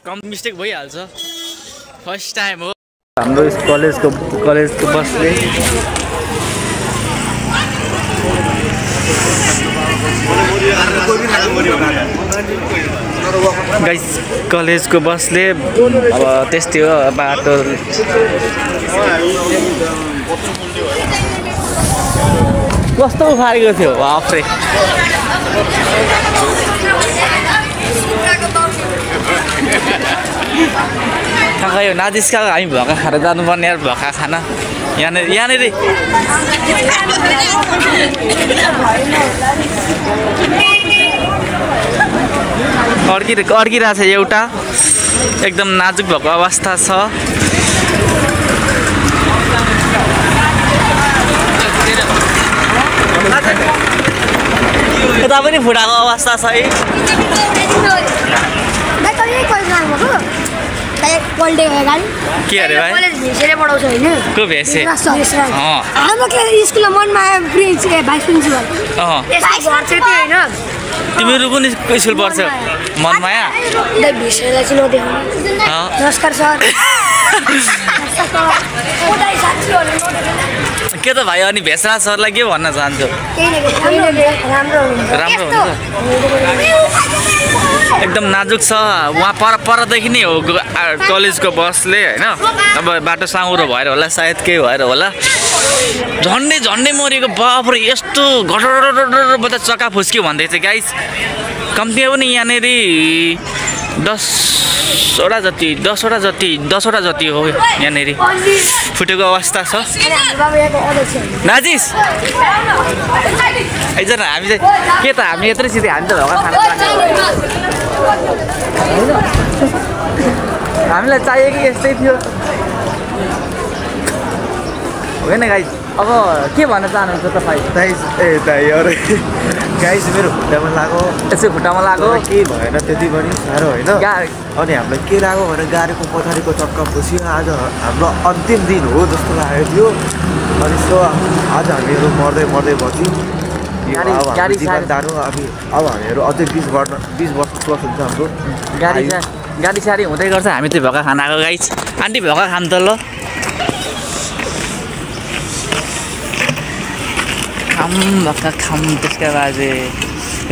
कम mistake भइहाल्छ first time हो हाम्रो कलेजको बसले गाइस कलेजको बसले अब त्यस्तै हो बाटो कस्तो उफारेको थियो बाफ्रे कहाँ यो नाजिस्का हामी भएका खाएर जानुपर्ने यार भएका खाना यहाँनिर अड्किरहेछ एउटा एकदम नाजुक भएको अवस्था छ यता पनि फुटाको अवस्था छ है के अरे भाइ कलेज भेसेले पढाउँछ हैन को भेसे हाम्रो स्कुलमा मनमा भाइस प्रिन्सिपल यस्तो घर चाहिँ त्यो हैन तिमीहरू कुन स्कुल पढ्छौ मनमाया भेसेलाई चाहिँ नदेख्नु नमस्कार सर के त भाइ अनि भेसराज सरलाई के भन्न चाहन्छु राम्रो हुन्छ एकदम नाजुक छ वहाँ परदेखि नै हो कलेजको बसले हैन अब बाटो साँगुरो भएर होला सायद केही भएर होला झन्डै मरेको बाफ्रे यस्तो घटरबाट चक्का फुस्क्यो भन्दै थियो गाइस कम्तीमा पनि यहाँनिर 10वटा जति हो यहाँनिर फुटेको अवस्था छ नाजिस आइज न हामी चाहिँ के त हामी यत्रै सिधै हामी त भएका खाना हामीलाई चाहिएको यस्तै थियो होइन गाइस अब के भन्न चाहनुहुन्छ तपाईँ गाइस मेरो खुट्टामा लाग्यो यसो खुट्टामा लाग्यो केही भएन त्यति पनि साह्रो होइन अनि हामीलाई के लाग्यो भने गाडीको पछाडिको चक्का फुस्यो आज हाम्रो अन्तिम दिन हो जस्तो लागेको थियो अनि सो आज हामीहरू मर्दै बस्यौँ गाडी जानु अब हामीहरू अझै 20 वर्ष प्लस हुन्छ हाम्रो गाडी साडी हुँदै गर्छ हामी चाहिँ भएका खानाको गाइस आन्टी भएका खाम त ल खाम त्यसका बाजे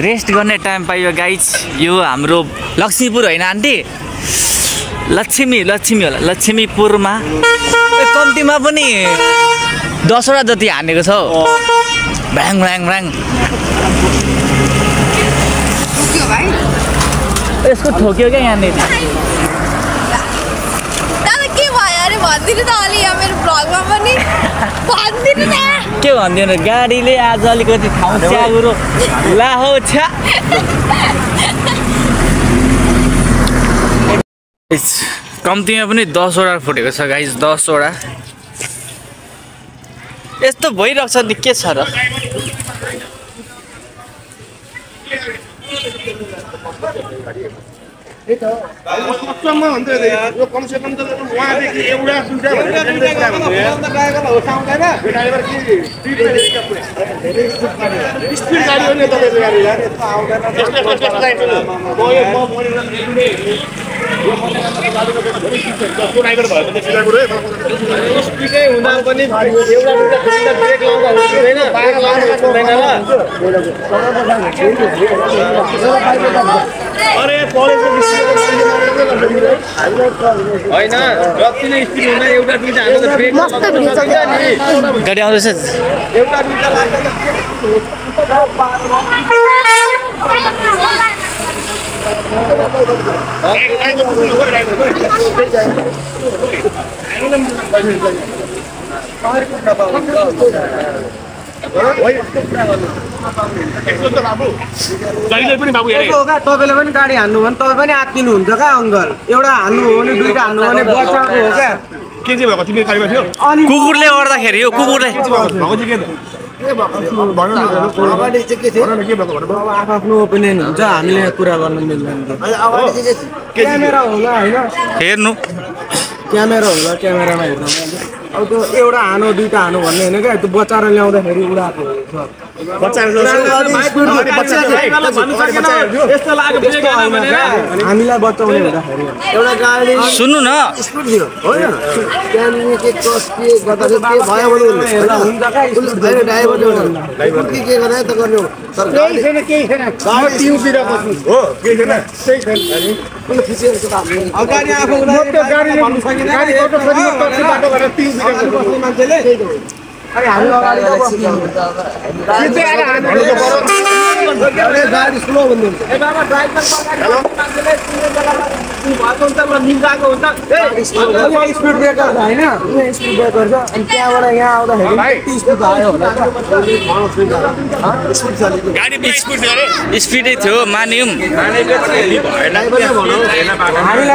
रेस्ट गर्ने टाइम पाइयो गाइस यो हाम्रो लक्ष्मीपुर होइन आन्टी लक्ष्मी होला लक्ष्मीपुरमा कम्तीमा पनि 10वटा जति हानेको छ भ्याङ यसको ठोक्यो क्या यहाँनिर के भन्दिनु गाडीले आज अलिकति ठाउँ च्यागुरो लाहो छ्या कम्तीमा पनि 10वटा फुटेको छ गाइस 10वटा यस्तो भइरहेको छ नि के छ र कम से कम त वहाँदेखि एउटा दुईटा ड्राइभर कि स्पिड गाडी हो नि तपाईँको गाडी स्पिडै हुँदा पनि एउटा दुईटा ब्रेक लाउँदा हुँदैन अरे होइन जति नै स्पिड हुँदा एउटा दुईटा हाम्रो त ब्रेक गाडी आउँदैछ एउटा दुईटा तपाईँले पनि गाडी हान्नु भने तपाईँ पनि आत्तिनु हुन्छ क्या अङ्कल एउटा हान्नु हो भने दुईटा हान्नु भने बचाएको हो क्या के चाहिँ भएको तिमी गाडीमा थियो कुकुरले गर्दाखेरि यो कुकुरले आफ्नो ओपिनियन हुन्छ हामीले कुरा गर्नु मिल्दैन क्यामेरा होला होइन हेर्नु क्यामेरा होला क्यामेरामा हेर्नु अब त्यो एउटा हानो दुईटा हानो भन्ने होइन क्या त्यो बचाएर ल्याउँदाखेरि उडाएको हामीलाई बचाउने हुँदाखेरि एउटा गाडी सुन्नु न स्पिड थियो होइन त्यहाँनिर के कस के गर्दा के भयो भने हुन्छ क्या ड्राइभर के गरे त गर्ने हो तर गाडी छैन केही छैन गाडी टिउतिर बस्नु हो केही छैन त्यही छैन कुन फिसिएको छ अगाडि आफू गाडी भन्नु सकिन गाडी अटो सकिन टक्सी बाटो गरेर टिउतिर बस्ने मान्छेले अनि हामी अगाडि गाडी स्लो भन्नुहुन्छ स्पिड ब्रेकर छ होइन स्पिड ब्रेकर छ अनि त्यहाँबाट यहाँ आउँदाखेरि 30 स्पिड आयो होला स्पिडै थियो मान्यौँ हामीलाई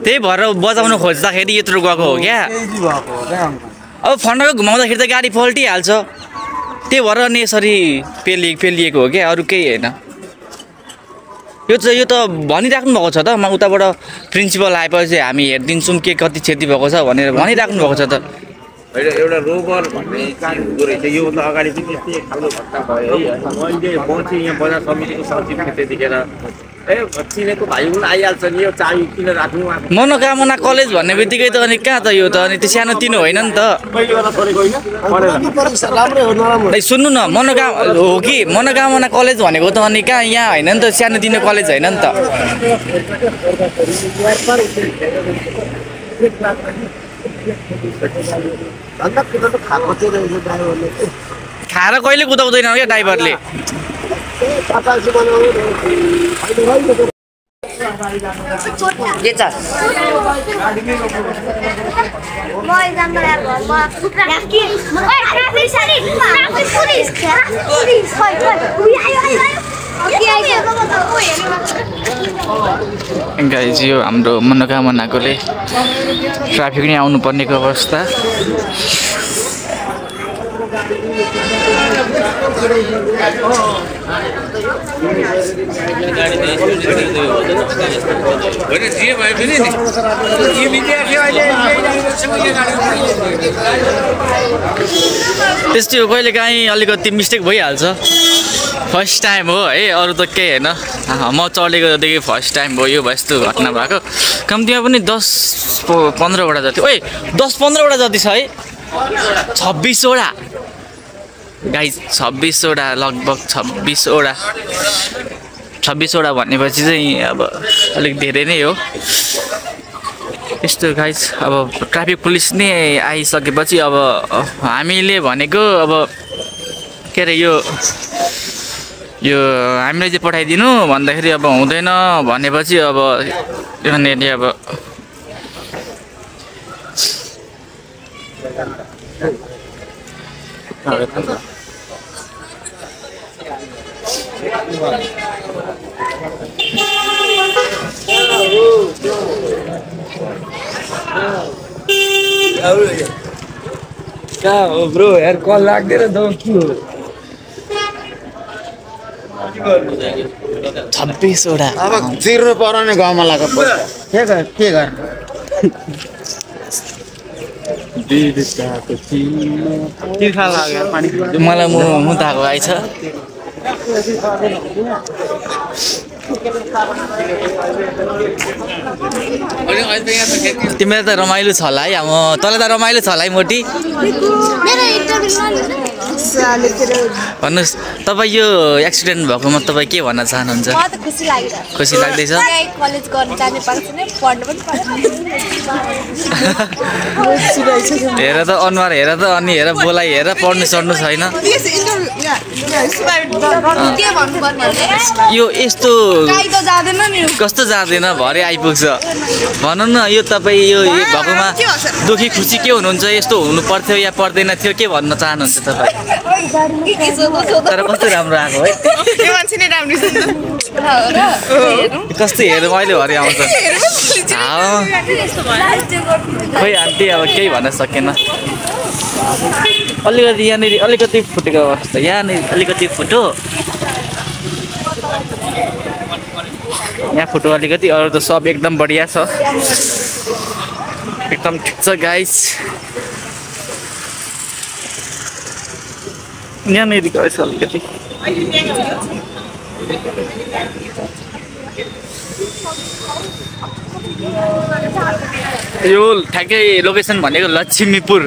त्यही भएर बचाउन खोज्दाखेरि यत्रो गएको हो क्या अब फन्डाको घुमाउँदाखेरि त गाडी पल्टिहाल्छ त्यही भएर अनि यसरी पेलिएको हो क्या अरू केही होइन यो त भनिराख्नु भएको छ त म उताबाट प्रिन्सिपल आएपछि हामी हेरिदिन्छौँ के कति क्षति भएको छ भनेर भनिराख्नु भएको छ त एउटा रोबर भन्ने काम हुँदो रहेछ यो त अगाडि पनि त्यस्तै खालको घटना भयो है मैले बसेँ यहाँ बजार समितिको सचिव थिएँ त्यतिखेर चिनेको भाइ पनि आइहाल्छ नि यो चाबी किन राख्नु मनोकामना कलेज भन्ने बित्तिकै त अनि कहाँ त यो त अनि त्यो सानो तिनो होइन नि त सुन्नु न हो कि मनोकामना कलेज भनेको त अनि कहाँ यहाँ होइन नि त सानो तिनो कलेज होइन नि त खाएर कहिले कुदाउँदैन क्या ड्राइभरले गाइज यो हाम्रो मनोकामनाकोले ट्राफिक नै आउनु पर्नेको अवस्था त्यस्तै हो कहिले काहीँ अलिकति मिस्टेक भइहाल्छ फर्स्ट टाइम हो है अरू त केही होइन म चढेकोदेखि फर्स्ट टाइम हो यो यस्तो घटना भएको कम्तीमा पनि 10-15वटा जति 10-15वटा जति छ है 26वटा गाइस 26वटा लगभग 26वटा भनेपछि चाहिँ अब अलिक धेरै नै हो यस्तो गाइस अब ट्राफिक पुलिस नै आइसकेपछि अब हामीले भनेको अब के अरे यो हामीलाई चाहिँ पठाइदिनु भन्दाखेरि अब हुँदैन भनेपछि अब यहाँनिर अब कहाँ हो ब्रो यार कल लाग्दैन त के हो 26वटा अब चिर्नु पर्यो नि गाउँमा लगाएको के गर मलाई मुताएको आइछ तिमीलाई त रमाइलो छ होला है अब तँलाई त रमाइलो छ होला है मोटी भन्नुहोस् तपाईँ यो एक्सिडेन्ट भएकोमा तपाईँ के भन्न चाहनुहुन्छ खुसी लाग्दैछ हेर त अनुहार हेर त अनि हेर बोलाइ हेर पढ्नु चढ्नु छैन यो यस्तो कस्तो जाँदैन भरे आइपुग्छ भनौँ न यो तपाईँ यो भएकोमा दुखी खुसी के हुनुहुन्छ यस्तो हुनु पर्थ्यो या पर्दैन थियो के भन्न चाहनुहुन्छ तपाईँ तर कस्तो राम्रो आएको है कस्तो हेरौँ अहिले भरे आउँछ खोइ आन्टी अब केही भन्न सकेन अलिकति यहाँनिर अलिकति फुटेको अवस्था यहाँनिर अलिकति फुट्यो यहाँ फोटो अलिकति, अरू त सब एकदम बढिया छ, एकदम ठिक छ गाइस। यहाँनिर गएछ अलिकति यो ठ्याक्कै लोकेसन भनेको लक्ष्मीपुर